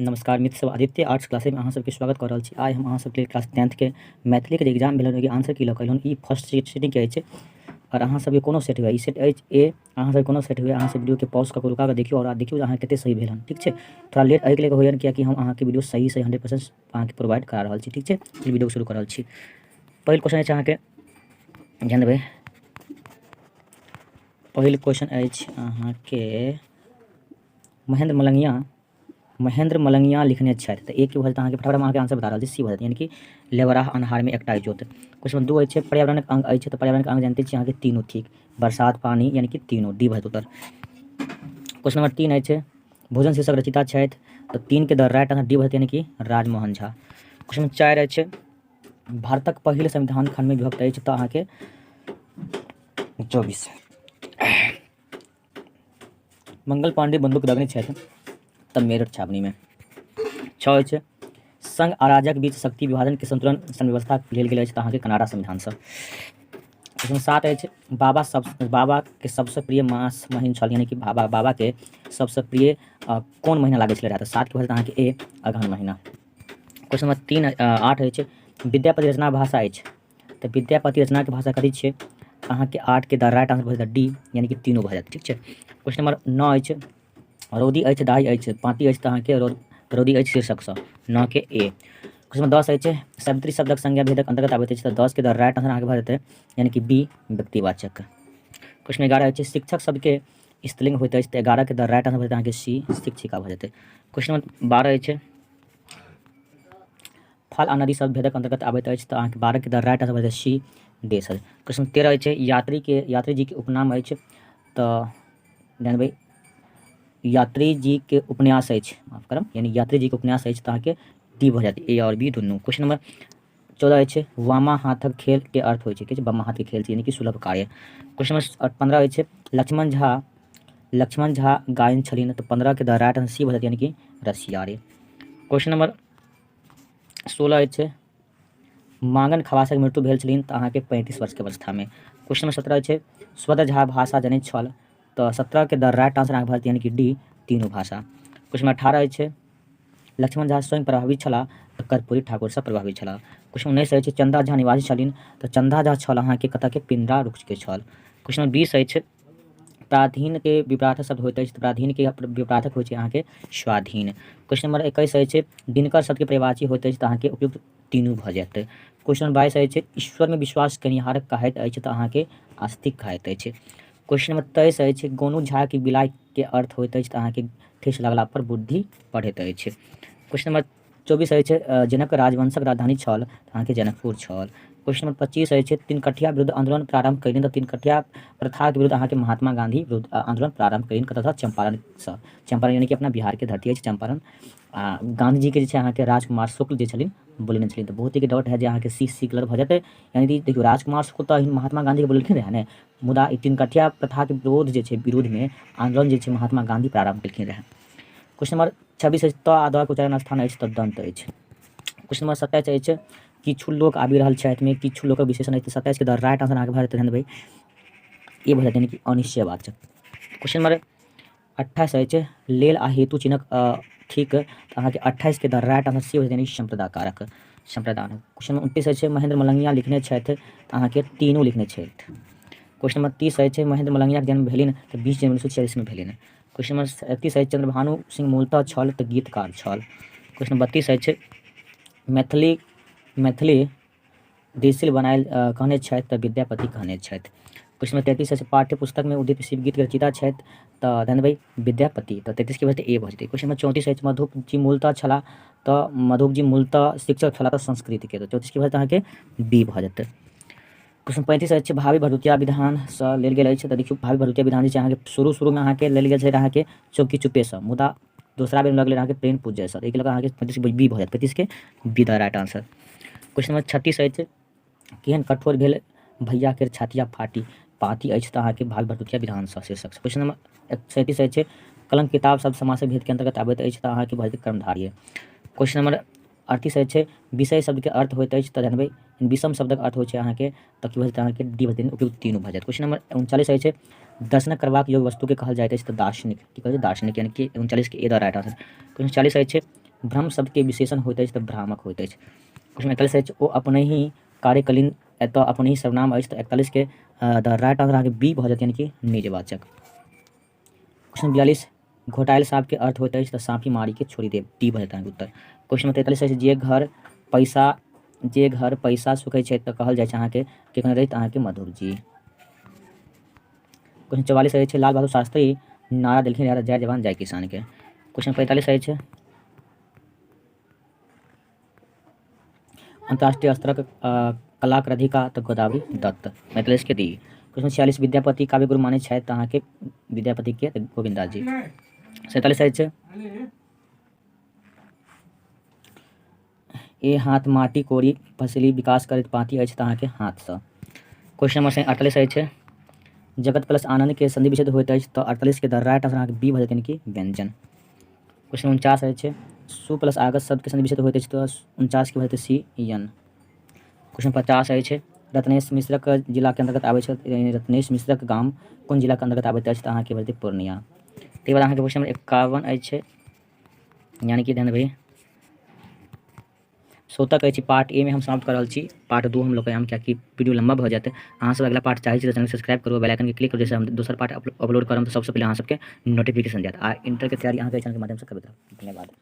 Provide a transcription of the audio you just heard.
नमस्कार मित्र सब, आदित्य आर्ट्स क्लासेमे अहाँ सबके स्वागत कऽ रहल छी। आइ हम अहाँ सबके क्लास टेंथके मैथिलीके जे एग्जाम भेल ओहिके आंसर की लऽ कऽ एलहुँ। ई फर्स्ट सेटिंगके अछि आओर अहाँ सबके कोनो सेट हुए, ई सेट अछि ए, अहाँ सबके कोनो सेट हुए, अहाँ सब वीडियोके पॉज कऽ कऽ रुका कऽ देखियौ आओर देखियौ जे अहाँ कते सही भेल हन। ठीक छै, थोड़ा लेट एहिके लऽ कऽ होइए कियाकि हम अहाँके वीडियो सही सही 100% अहाँके प्रोवाइड करा रहल छी। ठीक छै, वीडियोके शुरू कऽ रहल छी। पहिल क्वेश्चन अछि अहाँके, ध्यान देबै। पहिल क्वेश्चन अछि अहाँके महेंद्र मलंगिया, महेंद्र मलंगिया लिखने छथि तऽ एक भऽ जेतै अहाँके। फटाफट हम अहाँके आंसर बता रहल छी, सी भऽ जेतै, यानी कि लेबराह अन्हारमे एकटा इजोत। क्वेश्चन नंबर 2 अछि, पर्यावरणक अंग अछि तऽ पर्यावरणक अंग जानते छी अहाँके तीनू थिक, बरसात पानी, यानी कि तीनू, डी भऽ जेतै उत्तर। क्वेश्चन नंबर 3 अछि, भोजन शीर्षक रचिता छथि तऽ 3 के द राइट आंसर डी भऽ जेतै, यानी कि राजमोहन झा। क्वेश्चन नंबर 4 अछि, भारतक पहिल संविधान खंडमे विभक्त अछि तऽ अहाँके 24। मंगल पांडे बंदूक दगने छथि तऽ मेरठ छावनीमे। 6 अछि, संघ आ राज्यक बीच शक्ति विभाजन के संतुलन संव्यवस्था लेल गेल अछि तऽ अहाँके कनाडा संविधानसँ। क्वेश्चन 7 अछि, बाबा सब बाबा के सबसँ प्रिय मास महीन छल, यानी कि बाबा बाबा के सबसँ प्रिय कोन महीना लागै छलै रहए तऽ 7 के भऽ जेतै अहाँके ए, अगहन महीना। क्वेश्चन नंबर 3 8 अछि, विद्यापति रचना भाषा अछि तऽ विद्यापति रचनाके भाषा कथी छियै? अहाँके 8 के द राइट आंसर भऽ जेतै डी, यानी कि तीनू भऽ जायत। ठीक छै, क्वेश्चन नंबर 9 अछि, रौदी अछि दाही अछि पाँति अछि तऽ अहाँके रौदी अछि शीर्षकसँ, 9 के ए। क्वेश्चन नंबर 10 अछि, सावित्री शब्दक संज्ञा भेदक अंतर्गत आबैत अछि तऽ 10 के द राइट आंसर अहाँके भऽ जेतै, यानी कि बी, व्यक्तिवाचक। क्वेश्चन 11 अछि, शिक्षक शब्दके स्त्रीलिंग होइत अछि तऽ 11 के द राइट आंसर भऽ जेतै अहाँके सी, शिक्षिका भऽ जेतै। क्वेश्चन नंबर 12 अछि, फल आ नदी सब भेदक अंतर्गत आबैत अछि तऽ अहाँके 12 के द राइट आंसर भऽ जेतै सी, देश। क्वेश्चन 13 अछि, यात्री के यात्री जी के उपनाम अछि तऽ जानबै यात्री जी के उपन्यास अछि, माफ करब, यानी यात्री जी के उपन्यास अछि तऽ अहाँके डी भऽ जायत, ए आओर बी दुनू। क्वेश्चन नंबर 14 अछि, वामा हाथक खेल के अर्थ होइ छै कि वामा हाथ के खेल छै, यानी कि सुलभ कार्य। क्वेश्चन नंबर 15 अछि, लक्ष्मण झा, लक्ष्मण झा गायन छलिन तऽ 15 के द राइट आंसर सी भऽ जायत, यानी कि रसिया रे। क्वेश्चन नंबर 16 अछि, मांगन खवासक मृत्यु भेल छलनि तऽ अहाँके 35 वर्षके अवस्थामे। क्वेश्चन नंबर 17 अछि, स्वद झा भाषा जनैत छल तऽ 17 के द राइट आंसर अहाँके भऽ जायत, यानी कि डी, तीनू भाषा। क्वेश्चन नंबर 18 अछि, लक्ष्मण झा स्वयं प्रभावित छलाह तऽ कर्पूरी ठाकुरसँ प्रभावित छलाह। क्वेश्चन 19 अछि, चंदा झा निवासी छलनि तऽ चंदा झा छल अहाँके कतऽके, पिंडरा रुक्ष के छल। क्वेश्चन नंबर 20 अछि, प्राधीन के विपरार्थक शब्द होइत अछि तऽ प्राधीन के विपरार्थक होइ छै अहाँके स्वाधीन। क्वेश्चन नंबर 21 अछि, दिनकर शब्दके पर्यायवाची होइत अछि तऽ अहाँके उपयुक्त तीनू भऽ जायत। क्वेश्चन नंबर 22 अछि, ईश्वरमे विश्वास केनिहार कहैत अछि तऽ अहाँके आस्तिक कहैत अछि। क्वेश्चन नंबर 23 अछि, गोनू झा के बिलाइ के अर्थ होइत अछि तऽ अहाँके ठेस लगला पर बुद्धि बढ़ैत अछि। क्वेश्चन नंबर 24 अछि, जनक राजवंशक राजधानी छल तऽ अहाँके जनकपुर छल। क्वेश्चन नंबर 25 अछि, तिनकठिया विरुद्ध आंदोलन प्रारंभ कयलनि तऽ तिनकठिया प्रथाके विरुद्ध अहाँके महात्मा गांधी विरुद्ध आंदोलन प्रारंभ कयलनि कतऽसँ, चंपारणसँ। चंपारण यानी कि अपना बिहारके धरती अछि चंपारण। आ गांधीजीके जे छै अहाँके राजकुमार शुक्ल जे छथिन बोलेने छथिन तऽ बहुत ही डाउट है जे अहाँके सी सी कलर भऽ जेतै, यानी कि देखियौ राजकुमार शुक्ल तऽ महात्मा गांधीके बोलेलखिन रहए ने, मुदा ई तिनकठिया प्रथाके विरोध जे छै विरोधमे आंदोलन जे छै महात्मा गांधी प्रारंभ केलखिन रहए। क्वेश्चन नंबर 26 अछि, त आ द के उच्चारण स्थान अछि तऽ दंत अछि। क्वेश्चन नंबर 27 अछि, किछु लोक आबि रहल छथि मे किछु लोकक विशेषण अछि तऽ 27 के द राइट आंसर अहाँके भऽ जेतै, ध्यान देबै ए भऽ जेतै, यानी कि अनिश्चयवाचक। क्वेश्चन नंबर 28 अछि, लेल आ हेतु चिन्हक ठीक तऽ अहाँके 28 के द राइट आंसर सी हो जेतै, यानी सम्प्रदाकारक, सम्प्रदान। क्वेश्चन नंबर 29 अछि, महेंद्र मलंगिया लिखने छथि तऽ अहाँके तीनू लिखने छथि। क्वेश्चन नंबर 30 अछि, महेंद्र मलंगियाके जन्म भेलनि तऽ 20 जनवरी 1946 मे भेलनि। क्वेश्चन नंबर 31 अछि, चंद्रभानु सिंह मूलतः छल तऽ गीतकार छल। क्वेश्चन नंबर 32 अछि, मैथिली मैथिली देसिल बनायल कहने छथि तऽ विद्यापति कहने छथि। क्वेश्चन नंबर 33 अछि, पाठ्य पुस्तकमे उदित शिवगीत के रचयिता छथि तऽ ध्यान देबै विद्यापति, तऽ 33 के भऽ जेतै ए भऽ जेतै। क्वेश्चन नंबर 34 अछि, मधुप जी मूलतः छलाह तऽ मधुप जी मूलतः शिक्षक छलाह तऽ संस्कृत के, तऽ 34 के भऽ जेतै अहाँके बी भऽ जेतै। क्वेश्चन 35 अछि, भावी भरदुतिया विधानसँ लेल गेल अछि तऽ देखियौ भावी भरदुतिया विधान जे छै अहाँके शुरू शुरूमे अहाँके लेल गेल छलै अहाँके चौकी चुप्पेसँ, मुदा दोसरा बेर लगलै अहाँके प्रेम पूजयसँ, एहिके लऽ कऽ अहाँके 35 बी भऽ जायत, 35 के B the right answer. Question number 36 अछि, केहन कठोर भेल भैया केर छातिया फाटी पाती अछि तऽ अहाँके भावी भरदुतिया विधानसँ शीर्षक। क्वेश्चन नंबर 37 अछि, कलंक किताब सब समासक भेद के अंतर्गत आबैत अछि तऽ अहाँके भऽ जेतै कर्मधारय। क्वेश्चन नंबर 38 अछि, विषय शब्दके अर्थ होइत अछि तऽ जानबै विषम शब्दक अर्थ होइ छै अहाँके तऽ की भऽ जेतै अहाँके डी भऽ जेतै, उपयुक्त तीनू भऽ जायत। क्वेश्चन नंबर 39 अछि, दर्शनक करबाक योग्य वस्तुके कहल जाइत अछि तऽ दार्शनिक, की कहल जाइ दार्शनिक, यानी कि 39 के ए द राइट आंसर। क्वेश्चन 40 अछि, भ्रम शब्दके विशेषण होइत अछि तऽ भ्रामक होइत अछि। क्वेश्चन 41 अछि, ओ अपनहि कार्यकलीन, एतऽ अपनहि सर्वनाम अछि, तऽ 41 के द राइट आंसर अहाँके बी भऽ जायत, यानी कि निजवाचक। क्वेश्चन 42, घोटायल साँप के अर्थ होइत अछि तऽ साँपी मारी के छोड़ि देब, डी भऽ जायत अहाँके उत्तर। क्वेश्चन नंबर 43 अछि, जे घर पैसा सुखै छै तऽ कहल जाइ छै अहाँके के कहने रहै, अहाँके मधुर जी। क्वेश्चन 44 अछि, लाल बहादुर शास्त्री नारा देलखिन रहै जय जवान जय किसान के। क्वेश्चन 45 अछि, अंतर्राष्ट्रीय स्तरक कलाक राधिका तऽ गोदावरी दत्त, 45 के डी। क्वेश्चन 46, विद्यापति काव्य गुरु मानै छथि तऽ अहाँके विद्यापति के गोविन्द दास जी। 47 अछि, ए हाथ माटि कोरी फसली विकास करैत पाँति अछि तऽ अहाँके हाथसँ। क्वेश्चन नंबर 48 अछि, जगत प्लस आनंद के संधि विच्छेद होइत अछि तऽ 48 के द राइट आंसर अहाँके बी भऽ जायत, यानी कि व्यंजन। क्वेश्चन 49 अछि, सु प्लस आगत शब्द के संधि विच्छेद होइत अछि तऽ 49 के भऽ जेतै सी एन। क्वेश्चन 50 अछि, रत्नेश मिश्रक जिला के अंतर्गत आबै छै, रत्नेश मिश्रक गाम कोन जिला के अंतर्गत आबैत अछि तऽ अहाँके भऽ जेतै पूर्णिया। ताहिके बाद अहाँके क्वेश्चन नंबर 51 अछि, यानी कि ध्यान देबै शोतक अछि, पार्ट ए में हम समाप्त कर रहल छी, पार्ट 2 हम लोग आम, कियाकि वीडियो लंबा भऽ जायत। अहाँ सब अगला पार्ट चाहै छी तऽ चैनल सब्सक्राइब करू, बेल आइकन के क्लिक करू, जाहिसँ हम दोसर पार्ट अपलोड करब तऽ सबसँ पहिले अहाँ सबके नोटिफिकेशन जायत। आ इंटर के तैयारी अहाँके चैनल के माध्यमसँ करबैत रहब। धन्यवाद।